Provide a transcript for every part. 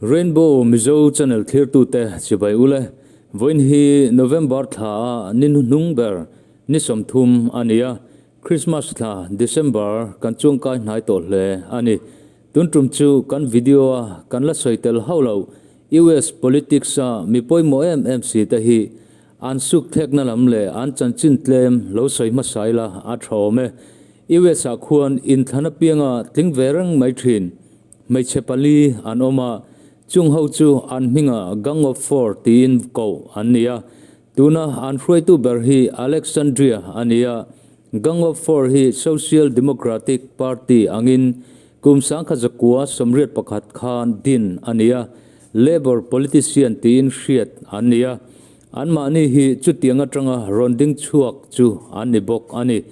Rainbow Mizo channel thlirtute chibai ule, vawiin hi November thla a ni hnuhnung ber ni 30 a ni a, Christmas thla December kan chuangkai hnai tawh hle a ni. Tun tum chu kan video a kan la sawi tel hauh loh US politics a mi pawimawh em em si te hi an suk thekna lam leh an chanchin tlem lo sawi hmasa ila a tha awm e. US ah khuan inthlan apianga tling ve reng mai thin. Hmeichhe pali an awm a, chung ho chu an hmingah Gang of Four tiin koh an ni a. Tuna an hruaitu ber hi Alexandria a ni a. Gang of Four hi Social Democratic Party angin kum 1981 khan din a ni a, Labour politician tiin hriat an ni a. Anmahni hi chutiang atanga rawn ding chhuak chu an ni bawk a ni.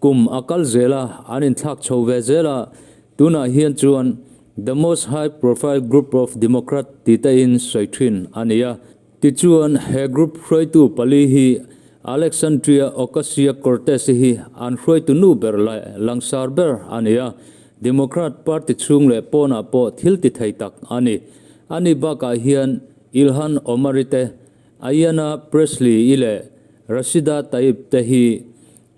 Kum a kal zel a, an inthlak chho ve zel a. Tunah hian chuan The Most High Profile Group of Democrat ti te in sawi thin a ni a. Tichuan he group hruaitu pali hi Alexandria Ocasio-Cortez hi an hruaitu nu ber leh langsar ber a ni a. Democrat party chhung leh pawnah pawh thil ti thei tak a ni. Ani bakah hian Ilhan Omar-i te, Ayanna Pressley-i leh Rashida Tlaib te hi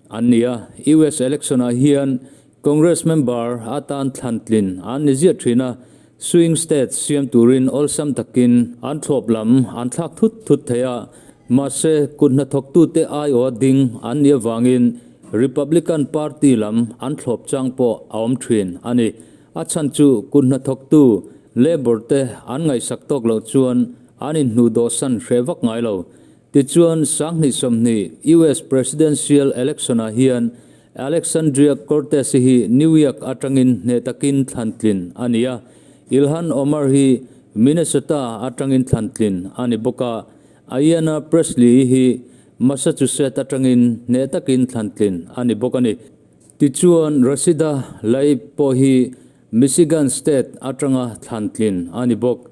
An ni a, US election ah hian Congress member atan thlan tlin an ni ziah thin a, swing state siam turin awlsam takin an thlawp lam an thlak thut thut thei a, mahse kut hnathawktute aiawha ding an nih avangin Republican party lam an thlawp chang pawh a awm thin a ni. A chhan chu kut hnathawktu Labour te an ngaihsak tawk loh chuan an inhnuhdawhsan hreh vak ngai lo. Tichuan, 2020 US Presidential Election-ah hian Alexandria Cortez-i hi New York atangin hneh takin thlan tlin a ni a, Ilhan Omar hi Minnesota atangin thlan tlin a ni bawk a, Ayanna Pressley-i hi Massachusetts atangin hneh takin thlan tlin a ni bawk a ni. Tichuan, Rashida Tlaib pawh hi Michigan State atanga thlan tlin a ni bawk.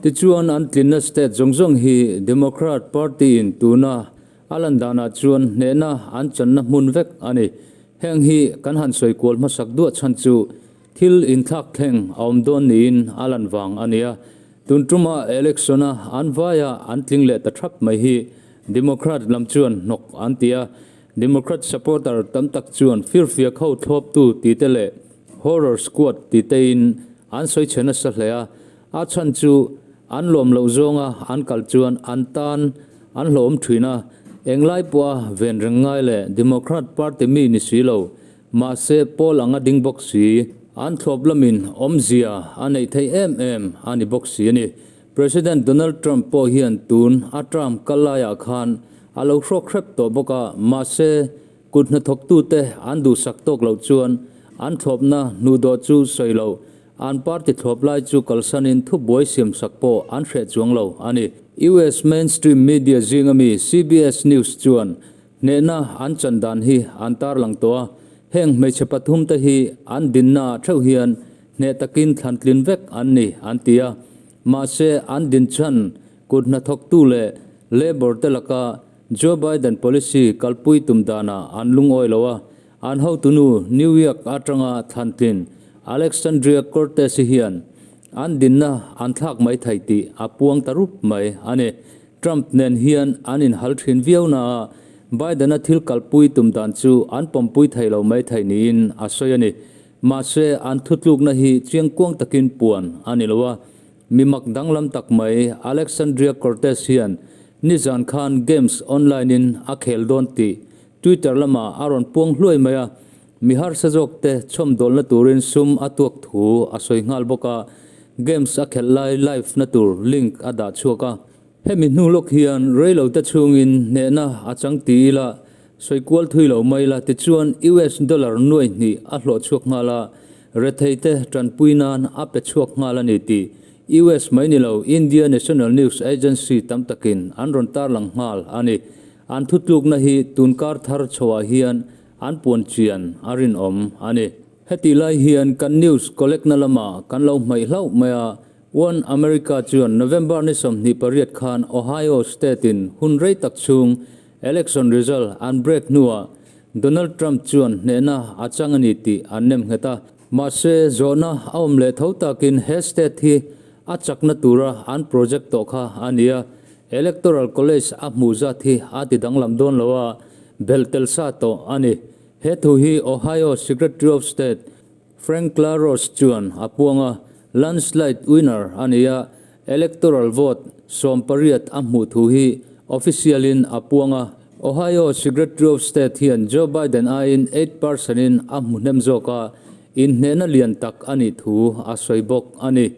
Tichuan, an tlinna state zawng zawng hi Democrat Party-in tuna a lan danah chuan hnehna an channa hmun vek a ni. Heng hi kan han sawi kual hmasak duah chhan chu thil inthlak thleng a awm dawn niin a lan vang a ni a. Tun tuma election-a an vaia an tling leh ta thap mai hi Democrat lam chuan hnawk an ti a. Democrat supporter tam tak chuan firfiak ho thlawptu tite leh horror squad titein an sawi chhe nasa hle a. A chhan chu an lawm loh zawnga an kal chuan an tan an hlawm thin a, englai pawha ven reng ngai leh Democrat party mi ni si lo, mahse pawl anga ding bawk si, an thlawp lamin awmzia a neih theih em em a ni bawk si a ni. President Donald Trump pawh hian tun a term kal laiah khan a lo hrawk hrep tawh bawk a, mahse kut hnathawktute an duhsak tawk loh chuan an thlawpna hnuhdawh chu sawi loh An party thlawp lai chu kalsanin thubuai siamsak pawh an hreh chuang lo a ni. US mainstream media zinga mi CBS News chuan hnehna an chan dan hi an tarlang tawh a, heng hmeichhe pathum te hi an dinna ah theuh hian hneh takin thlantlin vek an ni an ti a. Mahse an din chhan kut hnathawktu leh Labour te laka Joe Biden policy kalpui tum danah an lungawi lo a, An hotunu New York atanga thlantlin Alexandria Cortez-i hian an dinna an thlak mai thei tih a puang ta rup mai a ni. Trump nen hian an inhal thin viau na a, Biden-a thil kalpui tum dan chu an pawmpui thei lo mai thei niin a sawi a ni. Mahse, an thutlukna hi chiangkuang takin puan a ni lo a. Mi mak danglam tak mai Alexandria Cortez hian nizan khan games online-in a khel dawn tih Twitter lamah a rawn puang hluai mai a, mi harsa zawk te chhawmdawlna turin sum a tuak thu a sawi nghal bawk a, games a khelh lai live na tur link a dah chhuak a. Hemi hnu lawk hian reilo te chhungin hnehna a chang ti ila, sawi kual thui lo mai la tichuan US dollar nuai hnih a hlawh chhuak nghal a, rethei te tanpui nan a pe chhuak nghal a ni tih US mai ni lo India National News Agency tam takin an rawn tarlang nghal a ni. An thutlukna hi tunkar thar chhoah hian an puan chian a rinawm a ni. Heti lai hian kan news collect na lamah kan lo hmaih hlauh mai a, One America chuan November ni 28 khan Ohio State in hun rei tak chhung election result an break hnuah Donald Trump chuan hnehna a chang a ni tih an nem nghet a. Mahse, zawhna a awm leh tho takin he state hi A chakna tura an project tawh kha a ni a, Electoral College a hmuh zat hi a ti danglam dawn lo a, belh tel sa tawh a ni. He thu hi Ohio Secretary of State Frank LaRose chuan a puang a, landslide winner a ni a, electoral vote 18 a hmuh thu hi official-in a puang a. Ohio Secretary of State hian Joe Biden aiin 8 percent in a hmu hnem zawk a, inhnehna lian tak a nih thu a sawi bawk a ni.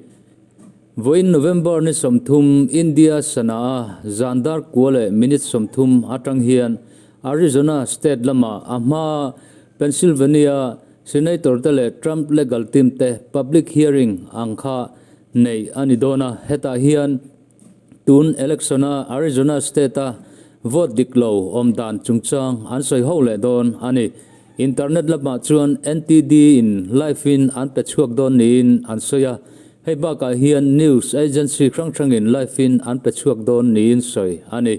Vawiin November ni 30 India sana a zan dar kua leh minute 30 atang hian Arizona state lama a hma Pennsylvania Senator te leh Trump legal team te public hearing ang kha nei a ni dawn a, hetah hian tun election a Arizona state a vote dik lo awm dan chungchang an sawi ho leh dawn a ni. Internet lamah chuan NTD in live in an pe chhuak dawn niin an sawi a, hei bakah hian news agency hrang hrangin live in an pe chhuak dawn niin sawi a ni.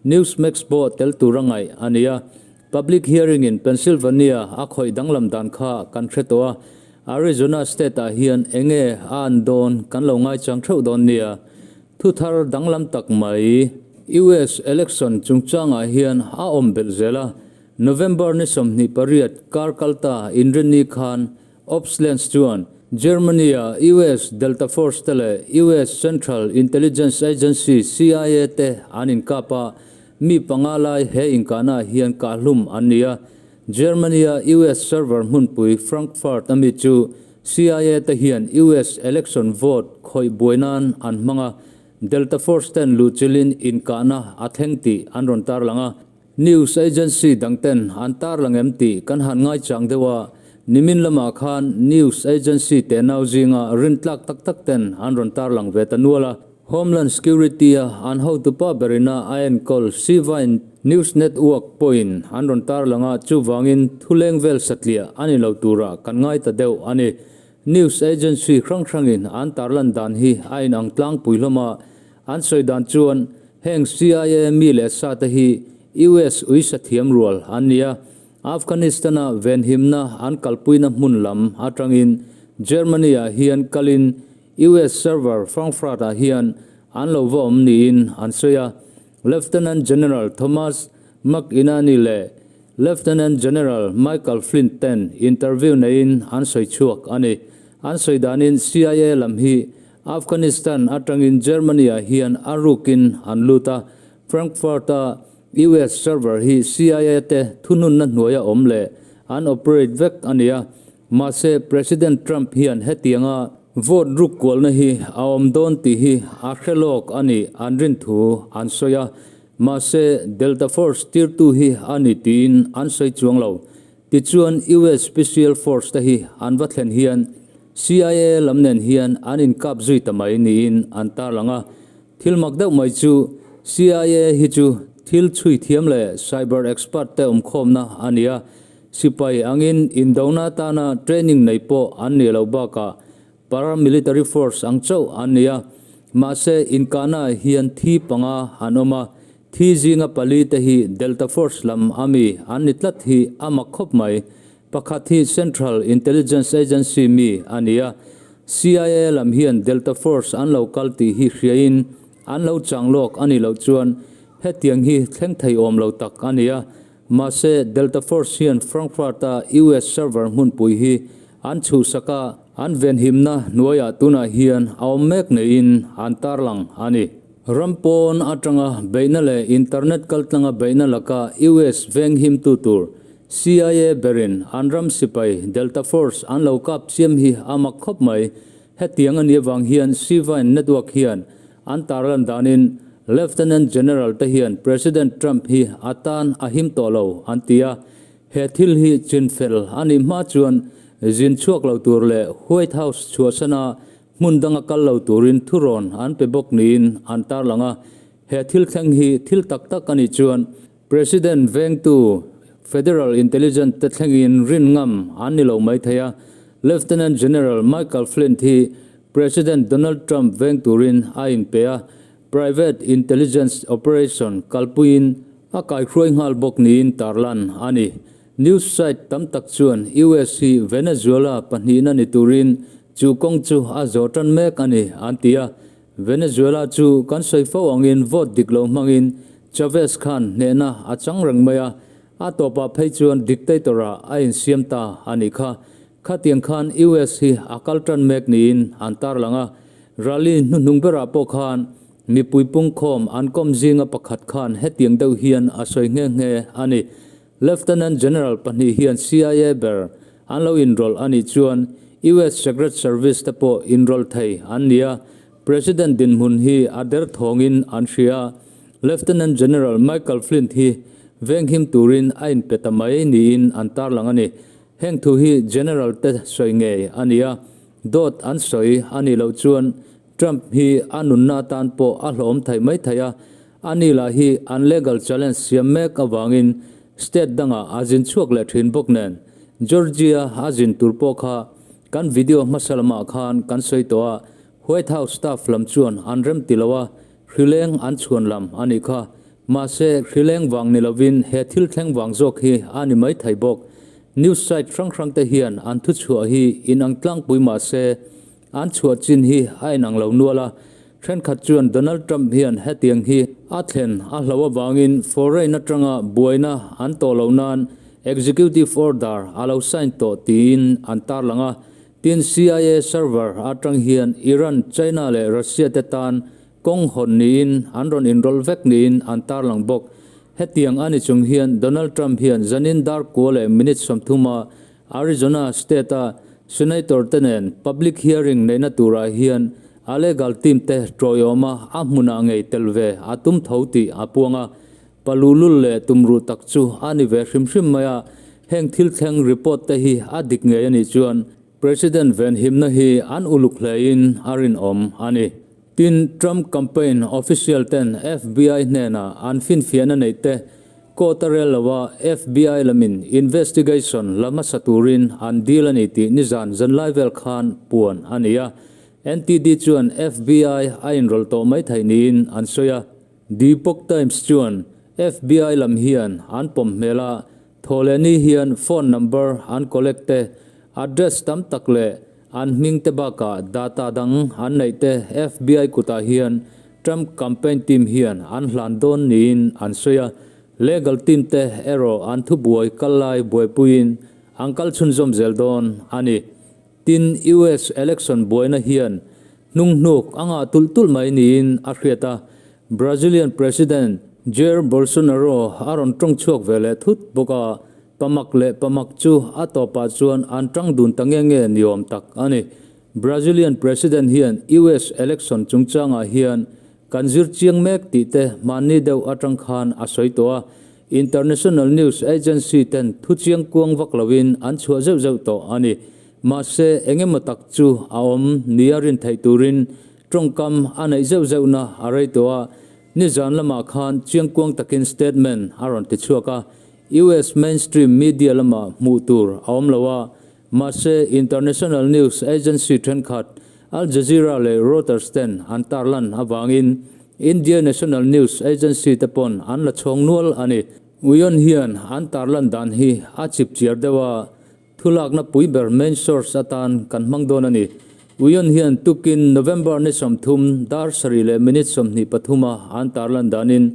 Newsmax pawh tel tur a ngaih a ni a. Public hearing in Pennsylvania a khawih danglam dan kha kan hre tawh a, Arizona state ah hian enge a an dawn kan lo ngaichang theuh dawn nia. Thu thar danglam tak mai US election chungchangah hian a awm belh zel a, November ni 28 kar kalta inrinni khan Opslens chuan Germany a US Delta Force te leh US Central Intelligence Agency, CIA, te an inkap a, mi panga lai he inkahna ah hian kahhlum an ni a. Germany a US server hmunpui Frankfurt a mi chu CIA te hian US election vote khawih buai nan an hmang a, Delta Force ten luhchilhin inkahna a thleng tih an rawn tarlang a. News agency dang ten an tarlang em tih kan han ngaichang deuh a, nimin lamah khan news agency tenau zinga rintlak tak tak ten an rawn tarlang ve ta nual a. Homeland Security a an hotupa berina a enkawl Sivine News Network pawhin an rawn tarlang a, chuvangin thuleng vel satliah a ni lo turah kan ngai ta deuh a ni. News agency hrang hrangin an tarlan dan hi a inang tlangpui hlawm a, an sawi dan chuan heng CIA mi leh sa te hi US uisa thiam rual an ni a, Afghanistan-a venhimna an kalpuina hmun lam atangin Germany-ah hian kalin US server Frankfurt-ah hian an lo va awm niin an sawi a, Lieutenant General Thomas McInerney leh Lieutenant General Michael Flynn ten interview neiin an sawi chhuak a ni. An sawi danin CIA lam hi Afghanistan atangin Germany-ah hian a rukin an lut a, Frankfurt-a US server hi CIA te thununna hnuaia awm leh an operate vek a ni a. Mahse, President Trump hian hetianga vote ruk kualna hi a awm dawn tih hi a hre lawk a nih an rin thu an sawi a. Mahse, Delta Force tirtu hi a ni tiin an sawi chuang lo. Tichuan, US Special Force te hi an va thlen hian CIA lam nen hian an inkap zui ta mai niin an tarlang a. Thil mak deuh mai chu CIA hi chu thil chhui thiam leh cyber expert te awmkhawmna a ni a. Sipai angin indona atana training nei pawh an nih loh bakah paramilitary force ang chauh an ni a, mahse inkahnaah hian thi panga an awm a, thi zinga pali te hi Delta Force lam ami an ni tlat hi a mak khawp mai. Pakhat hi Central Intelligence Agency mi a ni a, CIA lam hian Delta Force an lo kal tih hi hriain an lo chang lawk a nih loh chuan hetiang hi thleng thei awm lo tak a ni a. Mahse, Delta Force hian Frankfurt-a US server hmunpui hi an chhuhsak a, an venhimna hnuaiah tunah hian a awm mek neiin an tarlang a ni. Ram pawn atanga beihna leh internet kaltlanga beihna laka US venghimtu tur CIA berin an ram sipai Delta Force an lo kap chiam hi a mak khawp mai. Hetiang a nih avang hian Sivine Network hian An tarlan danin Lieutenant General te hian President Trump hi a tan a him tawh lo an ti a, he thil hi chinfel a nih hma chuan zin chhuak lo tur leh White House chhuahsana hmun danga kal lo turin thurawn an pe bawk niin an tarlang a. He thil thleng hi thil tak tak a nih chuan President vengtu Federal Intelligence te thlengin rin ngam an ni lo mai thei a, Lieutenant General Michael Flynn hi President Donald Trump veng turin a inpe a, private intelligence operation kalpuiin a kaihruai nghal bawk niin tarlan a ni. News site tam tak chuan US hi Venezuela pahnihna ni turin Chu kawng chu a zawh tan mek a ni, an ti a. Venezuela chu kan sawi fo angin vote dik lo hmangin Chavez khan hnehna a chang reng mai a, a tawpah phei chuan dictator-ah a insiam ta a nih kha. Khatiang khan US hi a kal tan mek niin an tarlang a. Rally hnuhnung berah pawh khan mipui pungkhawm an kawm zinga pakhat khan hetiang deuh hian a sawi nghe nghe a ni. Lieutenant General pahnih hian CIA ber an lo inrawlh a nih chuan US Secret Service te pawh inrawlh thei an ni a, President dinhmun hi a derthawngin an hria. Lieutenant General Michael Flint hi venghim turin a inpe ta mai niin an tarlang a ni. Heng thu hi General te sawi ngei a ni a, dawt an sawi a nih loh chuan Trump hi a nunna atan pawh a hlawm theih mai thei a, ani lah hi an legal challenge siam mek avangin state dangah a zin chhuak leh thin bawk nen. Georgia a zin tur pawh kha kan video hmasa lamah khan kan sawi tawh a, White House staff lam chuan an rem ti lo a, hrileng an chhuan lam a nih kha. Mahse, hrileng vang ni lovin he thil thleng vang zawk hi a ni mai thei bawk. News site hrang hrang te hian an thuchhuah hi inang tlangpui mahse, An chhuah chin hi a inang lo nual a, thenkhat chuan Donald Trump hian hetiang hi a thlen a hlo avangin foreign atanga buaina an tawh loh nan executive order a lo sign tawh tiin an tarlang a. Tin, CIA server atang hian Iran, China leh Russia te tan kawng hawn niin an rawn inrawlh vek niin an tarlang bawk. Hetiang a ni chung hian Donald Trump hian zanin dar kua leh minute 30 a Arizona State-a Senator te nen public hearing neihna turah hian a legal team te tawiawma a hmunah ngei tel ve a tum tho tih a puang a. Palulul leh tumruh tak chu a ni ve hrim hrim mai a, heng thil thleng report te hi a dik ngei a nih chuan President venhimna hi an uluk hlein a rinawm a ni. Tin, Trump campaign official ten FBI hnenah an finfiahna neih te court a rel lo a, FBI lamin investigation la hmasa turin an deal a ni tih nizan zanlai vel khan puan a ni a. NTD chuan FBI a inrawlh tawh mai theih niin an sawi a. The Epoch Times chuan FBI lam hian an pawm hmel a, Thawhlehni hian phone number an collect te, address tam tak leh An hming te bakah data dang an neih te FBI kutah hian Trump campaign team hian an hlan dawn niin an sawi a, legal team te erawh an thubuai kal lai buaipuiin an kal chhunzawm zel dawn a ni. Tin, US election buaina hian hnung hnuk a ngah tulh tulh mai niin a hriat a, Brazilian President Jair Bolsonaro a rawn tawng chhuak ve leh thut bawk a, Pamak leh pamak chu a tawpah chuan an tang dun ta nge nge ni awm tak a ni. Brazilian President hian US election chungchangah hian kan zir chiang mek tih te hmanni deuh atang khan a sawi tawh a, international news agency ten thu chiang kuang vak loin an chhuah zeuh zeuh tawh a ni. Mahse, engemaw tak chu a awm nia rin theih turin tawngkam a neih zeuh zeuhna a rei tawh a, nizan lamah khan chiang kuang takin statement a rawn ti chhuak a, US mainstream media lamah hmuh tur a awm lo a, mahse international news agency thenkhat Al Jazeera leh Reuters ten an tarlan avangin India national news agency te pawn an la chhawng nual a ni. Uion hian an tarlan dan hi a chip chiar deuh a, thulakna pui ber main source atan kan hmang dawn a ni. Uion hian tukin November ni 30 dar sarih leh minute 23 a an tarlan danin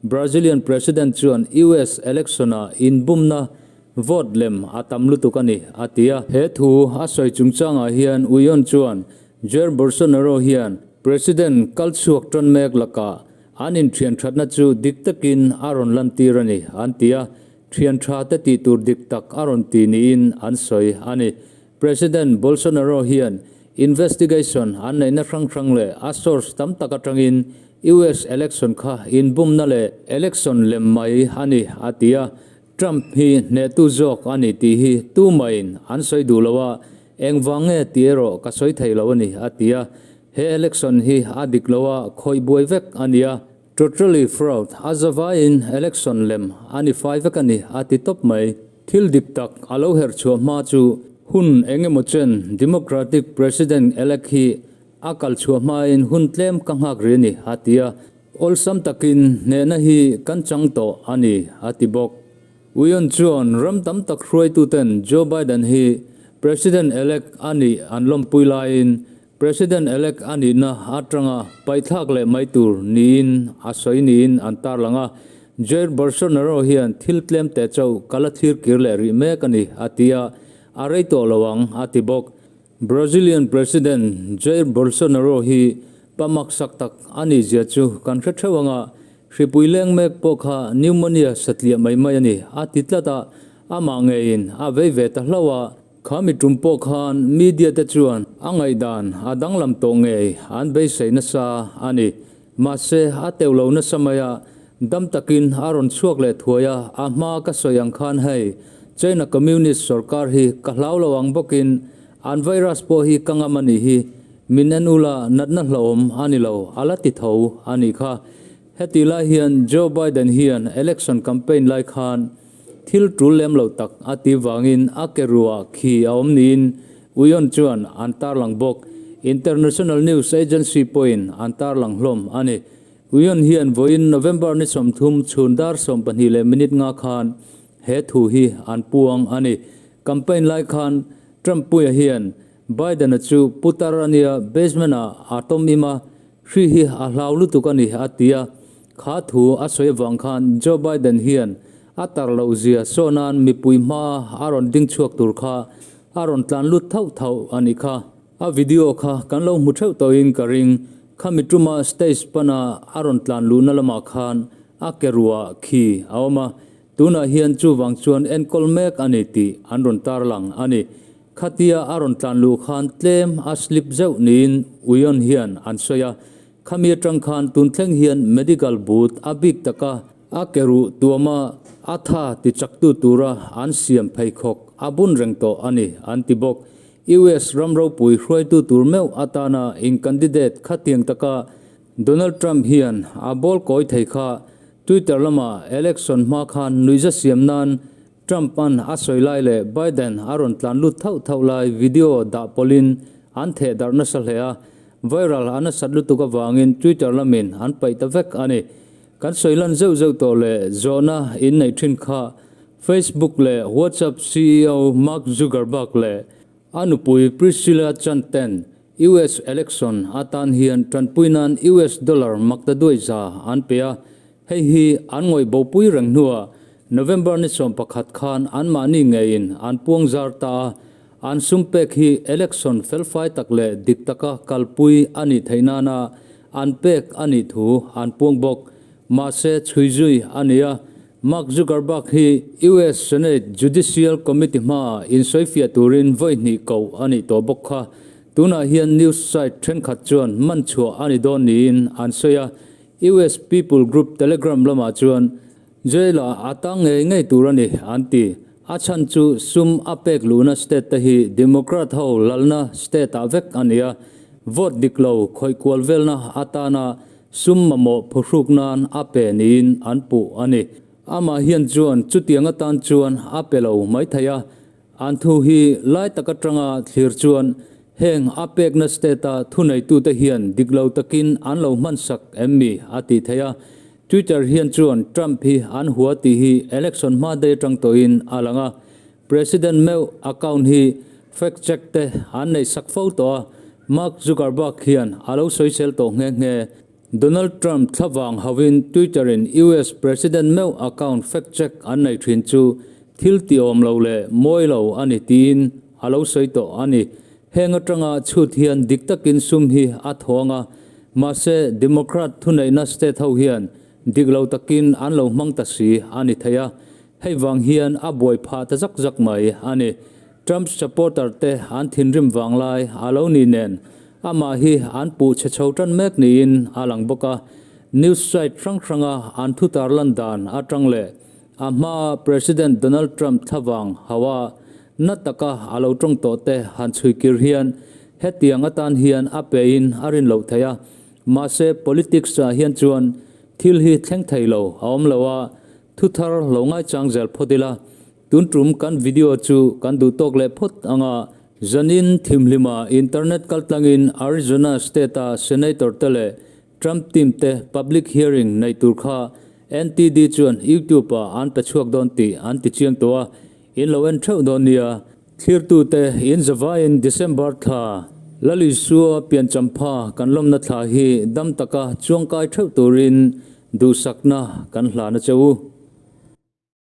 Brazilian President chuan US election-ah inbumna vote lem a tam lutuk a ni, a ti a. He thu a sawi chungchangah hian Uion chuan Jair Bolsonaro hian President kal chhuak tan mek lakah an inthian thatna chu dik takin a rawn lantir a ni, an ti a. Thian tha te tih tur dik tak a rawn ti niin an sawi a ni. President Bolsonaro hian investigation an neihna hrang hrang leh a source tam tak atangin US election kha inbumna leh election lem mai a ni a ti a, Trump hi hnehtu zawk a ni tih hi tumaiin an sawi duh lo a, engvang nge tih erawh ka sawi thei lo a ni a ti a, he election hi a dik lo a, khawih buai vek a ni a, totally fraud a zavaiin election lem a ni fai vek a ni a ti tawp mai. Thil dik tak a lo herh chhuah hma chu hun eng emaw chen Democratic President elect hi a kal chhuah hmain hun tlem ka nghak rih a ni, a ti a. Awlsam takin hnehna hi kan chang tawh a ni, a ti bawk. Uion chuan ram tam tak hruaituten Joe Biden hi. President-elect a nih an lawmpui laiin President-elect a nihna atanga paihthlak leh mai tur niin a sawi niin an tarlang a. Jair Bolsonaro hian thil tlem teh chauh ka la thlir kir leh rih mek a ni, a ti a, a rei tawh lo ang, a ti bawk. Brazilian President Jair Bolsonaro hi pa maksak tak a nih zia chu kan hre theuh ang a, hripui leng mek pawh kha pneumonia satliah mai mai a ni a ti tlat a, amah ngeiin a vei ve ta hlauh a, kha mi tum pawh khan media te chuan a ngaihdan a danglam tawh ngei an beisei nasa a ni. Mahse, a teuh lo nasa mai a, dam takin a rawn chhuak leh thuai a, a hma ka sawi ang khan hei, China Communist sorkar hi ka hlau lo ang bawkin an virus pawh hi ka ngam a nih hi, min en ula natna hlauhawm a ni lo, a la ti tho a nih kha. Heti lai hian Joe Biden hian election campaign lai khan thil tul lem lo tak a ti vangin a ke ruah khi a awm niin Uion chuan an tarlang bawk. International news agency pawhin an tarlang hlawm a ni. Uion hian vawiin November ni 30 chhun dar 12 leh minute nga khan he thu hi an puang a ni. Campaign lai khan Trump puia hian Biden-a chu putar a nia basement-ah a tawm im a, hri hi a hlau lutuk a ni a ti a. Kha thu a sawi avang khan Joe Biden hian a tar loh zia saw nan mipui hmaa a rawn ding chhuak tur kha a rawn tlan lut thauh thauh a nih kha. A video kha kan lo hmu theuh tawhin ka ring. Khami tuma stage pana a rawn tlan luhna lamah khan a ke ruah khi a awm a, tunah hian chuvang chuan enkawl mek a ni tih an rawn tarlang a ni. Khatia a rawn tlan luh khan tlem a slip zeuh niin Uion hian an sawi a, Khami atang khan tun thleng hian medical boot a bik taka a ke ruh tuama a tha ti chaktu tura an siam pheikhawk a bun reng tawh a ni, an ti bawk. US ram ropui hruaitu tur meuh atana in candidate khatiang taka Donald Trump hian a ball kawi thei kha Twitter lama election hma khan nuihza siam nan Trump-a'n a sawi lai leh Biden a rawn tlan lut thauh thauh lai video dah pawlhin an theh darh nasa hle a, viral a nasat lutuk avangin Twitter lamin an paih ta vek a ni. Kan sawi lan zeuh zeuh tawh leh zawhna inneih thin kha Facebook leh WhatsApp CEO Mark Zuckerberg leh a nupui Priscilla Chan ten US election atan hian tanpui nan US dollar maktaduai za an pe a, Hei hi an ngawih bopui reng hnuah November ni 11 khan anmahni ngeiin an puang zar ta a, an sum pek hi election felfai tak leh dik taka kalpui a nih theih nana an pek a nih thu an puang bawk. Mahse chhui zui a ni a, Mark Zuckerberg hi US Senate Judicial Committee hmaah insawifiah turin vawi hnih koh a nih tawh bawk kha. Tunah hian news site thenkhat chuan man chhuah a ni dawn niin an sawi a, US People Group Telegram lamah chuan jail-ah a tang ngei ngei tur a ni an ti. A chhan chu sum a pek luhna state te hi Democrat ho lalna state-ah vek a ni a, vote dik lo khawih kual velna atana sum mamawh phuhruk nan a pe niin an puh a ni. Amah hian chuan chutiang atan chuan a pe lo maithei a, An thu hi lai tak atanga thlir chuan heng a pekna state-a thuneitute hian dik lo takin an lo hmansak em mi a tih theih a. Twitter hian chuan Trump hi an hua tih hi election hma daih atang tawhin a lang a. President meuh account hi fact check te an neih sak fo tawh a, Mark Zuckerberg hian a lo sawisel tawh nghe nghe. Donald Trump thlavang hauhin Twitter-in US President meuh account fact check an nei thin chu thil tiawm lo leh mawi lo a ni tiin a lo sawi tawh a ni. Heng atanga chhut hian dik takin sum hi a thawng a, mahse Democrat thuneihna state ho hian dik lo takin an lo hmang ta si a ni thei a, hei vang hian a buai phah ta zak zak mai a ni. Trump supporter te an thinrim vang lai a lo ni nen amah hi an puh chhe chho tan mek niin a lang bawk a. News site hrang hranga an thu tarlan dan atang leh a hmaa President Donald Trump thlavang hawa na taka a lo tawng tawh te han chhui kir hian hetiang atan hian a pein a rin loh theih a. Mahse politics ah hian chuan thil hi thleng thei lo a awm lo a, thu thar lo ngaichang zel phawt ila. Tun tum kan video chu kan duh tawk leh phawt ang a, zanin thimhlima internet kaltlangin Arizona state-a senator te leh Trump team te public hearing neih tur kha NTD chuan YouTube-ah an pe chhuak dawn tih an ti chiang tawh a, in lo en theuh dawn nia. Thlirtute in zavaiin December thla Lal Isua pianchampha kan lawmna thla hi dam taka chuangkai theuh turin duhsakna kan hlan a che u.